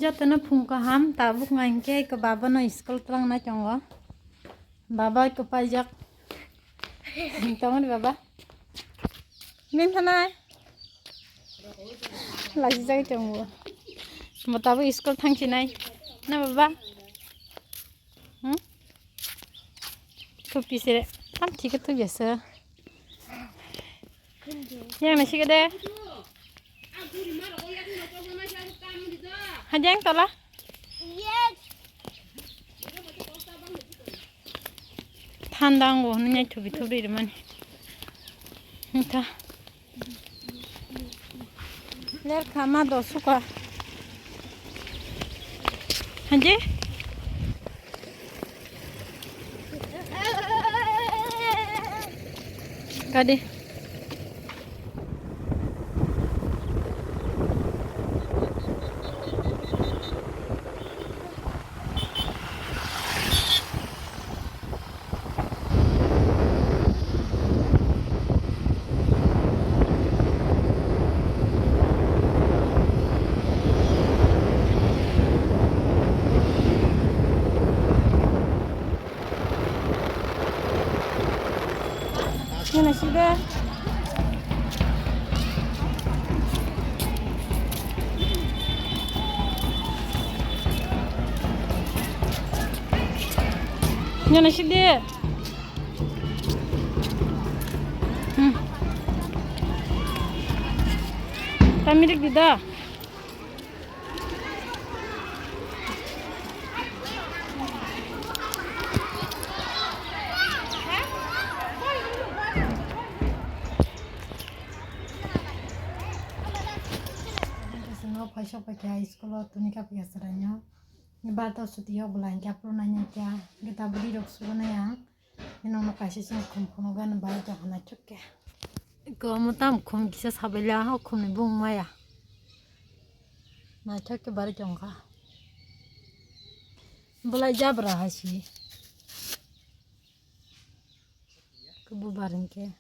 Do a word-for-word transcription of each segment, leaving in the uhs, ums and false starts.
Jotono phung kaham, tabuk nai hwnkhe eko baba no school twlang nai tongo. Baba eko paijak. Tongoni baba. Nin thanai. Lajijak tongo. Bo tabuk school thangsinai. Na baba? Hmm? Thupi sere. Tam thik thupi asa. Yang nasi kede. Hajang tola. Thanda ango hwnwi nai thubi thubri rwmani. Wngkha. Lerkha ma do suka. Hanji? Kadi. Nana sida. Nana sida. Hmm. Tamirik dida. Phai sok pai kha school o tuni kha phi aswraino. Barta suti yok bwla hinkhe aphuru nainai kha. Gita bwrwi rok sugo nai ang. Nokno kaisa chini khum khum gana bai jahana chuk khe. Ko mo tam khum kisa sabaila o khum ni bung maya. Naithok khe bari jongkha. Bwlai jabra hai si. Kubu baring khe.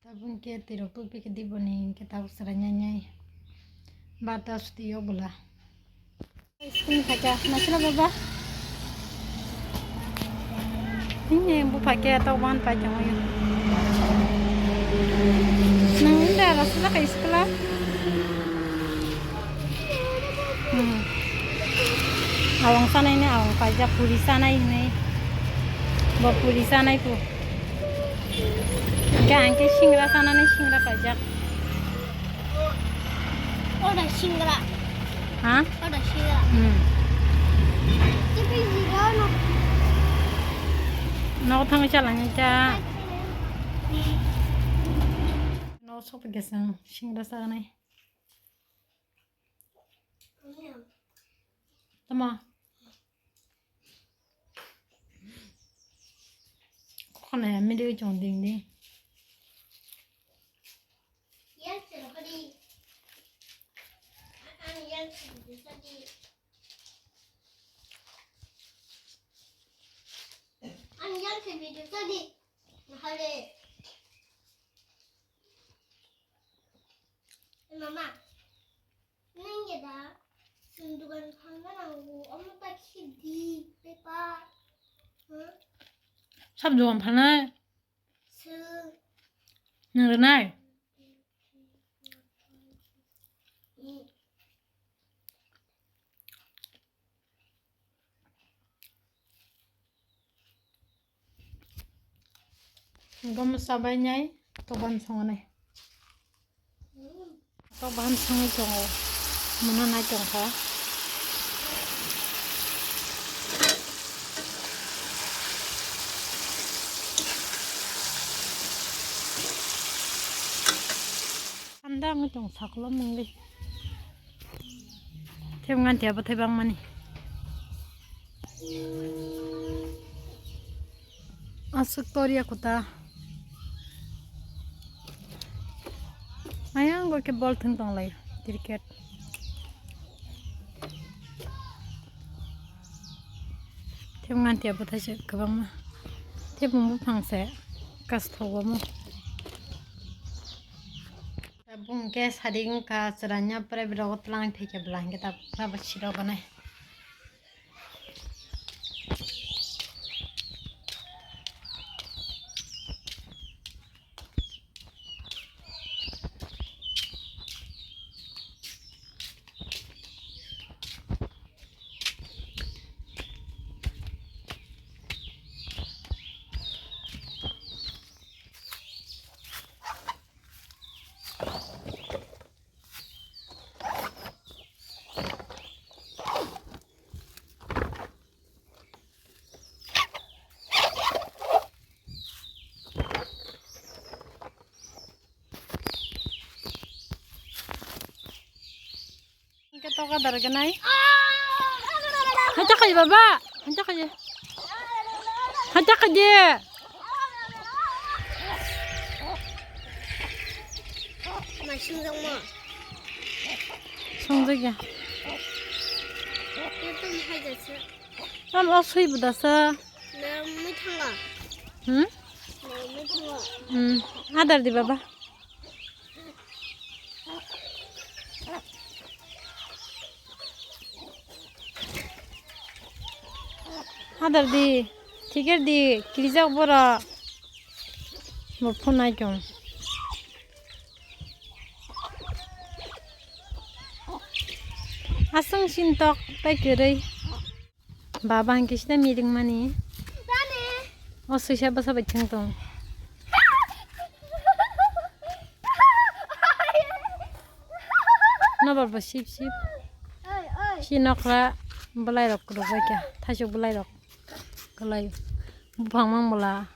Tabuk hwnkhe twi rok tubui khe di boni hwnkhe tabuk chwrai nai nai. Barta suti o bwla. Ice cream khacha nasila baba. Hini bupha khe tok ban pai tongwi. Nang inda rasa kha school o. Hmm. Awang sanai ni awang paijak puri sanai hinui. Bo puri sanai pu. Hingke ang khe singra sanani singra paijak. Oda singra. Ha? Oda singra. Hmm. Tipi singra no. Nok thangwi chalangwi cha. Nok sok gesang singra sanai. Tama. Kokone mili chong ding ding. Ang yang si video tadi. Mahale. Mama, nang ya da? Sun dukan khangna nango, omo ta khi di, pepa. Huh? Sab dukan phanai? Sir. Nang renai? Gom sabai nai, toban songo nai. Toban songwi tongo, mona nai tongkha. Thanda wngwi tong saklo mungli. Thep ngan thep bwthai bangmani. Aswk toriya kuta. Ayang go khe bol thwng tonglai cricket. Thep ngan thep bwthai se kwbangma. Thep bung buphang se kas thogo mo. Bung ke sadi wngkha chwraino pore borok tlang thwikhe bwla hinkhe ta bwla bo sirok gonai. Hingke toka dar ganai. Hacha kaji baba. Hacha kaji. Hacha kaji. Mai swngjak mo. Swngjak ya. Ekdom hai jasa. Tam o swi budasa. Na mui thanga. Hmm? Na mui thanga. Hmm. Adar di baba. Hadar di, thikir di, kirijak borok. Bo phone nai tong. Aswng sintok tai kwrwi. Baba hwnkhe sita mirik mani. O swisa bwsa bai thwng tong. Nobar bo sip sip. Si nokra bwlai rok kwrwk bai kha, thaisok bwlai rok kwlai buphang mang bwla.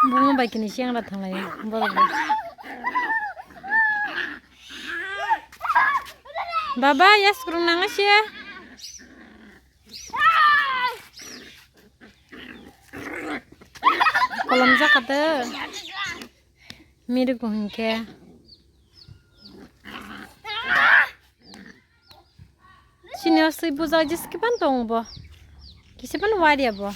Buma bai kini siang ra thanglai borok bo. Baba, yes, kurung nang asia. Kolom jakate. Mirik bo hinkhe. Sini o swi bujak jis kiban tong bo. Kisa ban waria bo.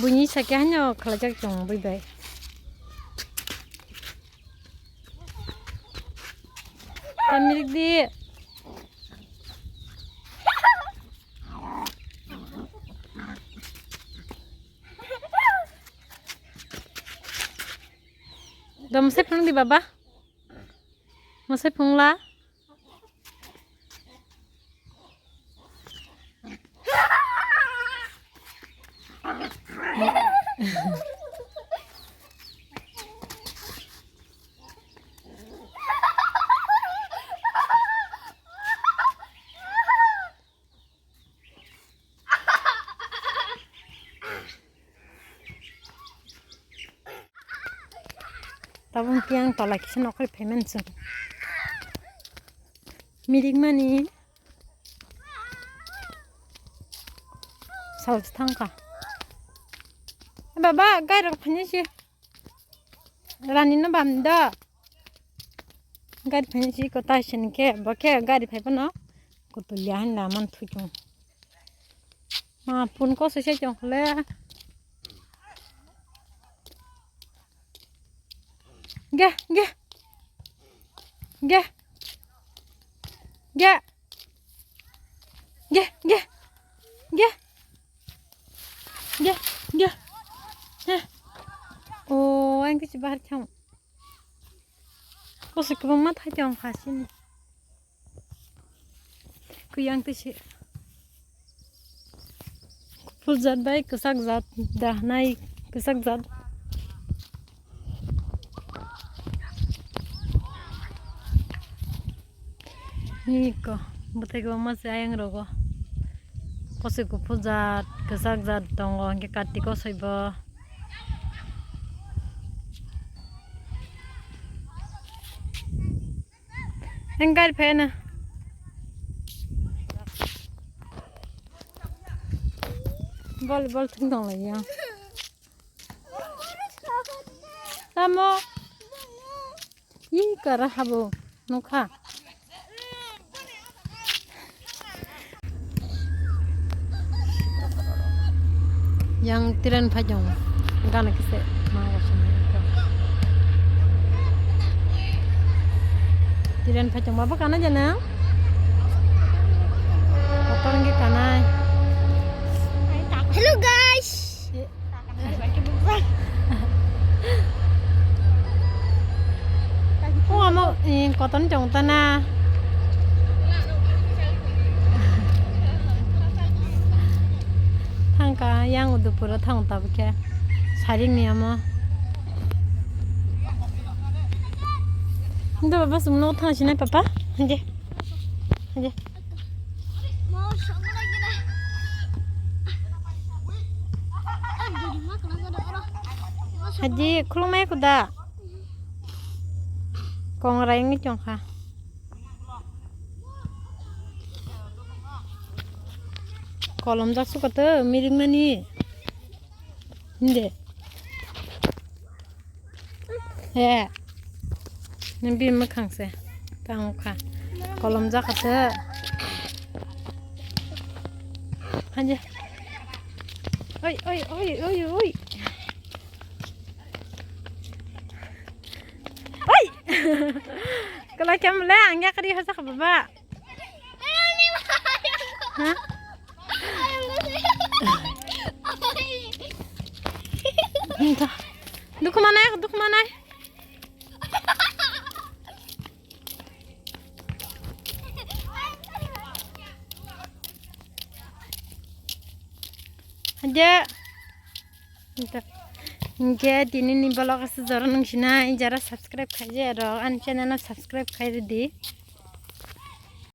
Buini sakhe haino khlaijak tong bui bai. Tamirik di. Do mwsai phung di baba. Mwsai phung la. Tabuk khe ang tola kisa nokhorwi phaiman chwng. Mirik mani sal thangkha. Baba, gai rok phani si. Rani no bam do. Gari phai si ko tai sin khe bo khe gari phai bono kutul ya hin da man thu chung. Ma phun ko se se chung le. Ge ge ge ge ge ge ge ge. Ge, ge. Heh. O, ang kisi bahar chang. Kosi kwbangma thai tong kha sini. Kuyang tisi. Kuphur jat bai kwchak jat da nai kwchak jat. Niko, bwtwi kwbangma se ayang rogo. Kosoi kuphur jat, kwchak jat tongo, hinkhe Kartik kosoi bo. Ang gari phai na. Bol, bol thung tong lai ya. Tamo. Ih, kara habo nukha. Yang train phai jong gana kise ma ga sini. Train phai jong baba kana jana? Kotor ngi kanai. Hello guys. Oh, amo, eh, kotor jong tana. Thangka yang Udaipur thang tabukhe. Saring ni amo. Ndo baba sumno thang sinai papa. Hanje. Hanje. Haji khulumai kuda. Kongrai wngwi tongkha. Kolom jak sukato mirik mani. Hinde. He. Nang bi mwkhang se. Tang kha. Kolom jak kha. Hanje. Oi, oi, oi, oi, oi. Oi. Kala kam le angya kari hasa kha baba. Ha? Dukhu manai, dukhu manai. Haja. Hingke tini ni vlog aswk jora nung sinai, jara subscribe khaijak rok ani channel no subscribe khai ridi.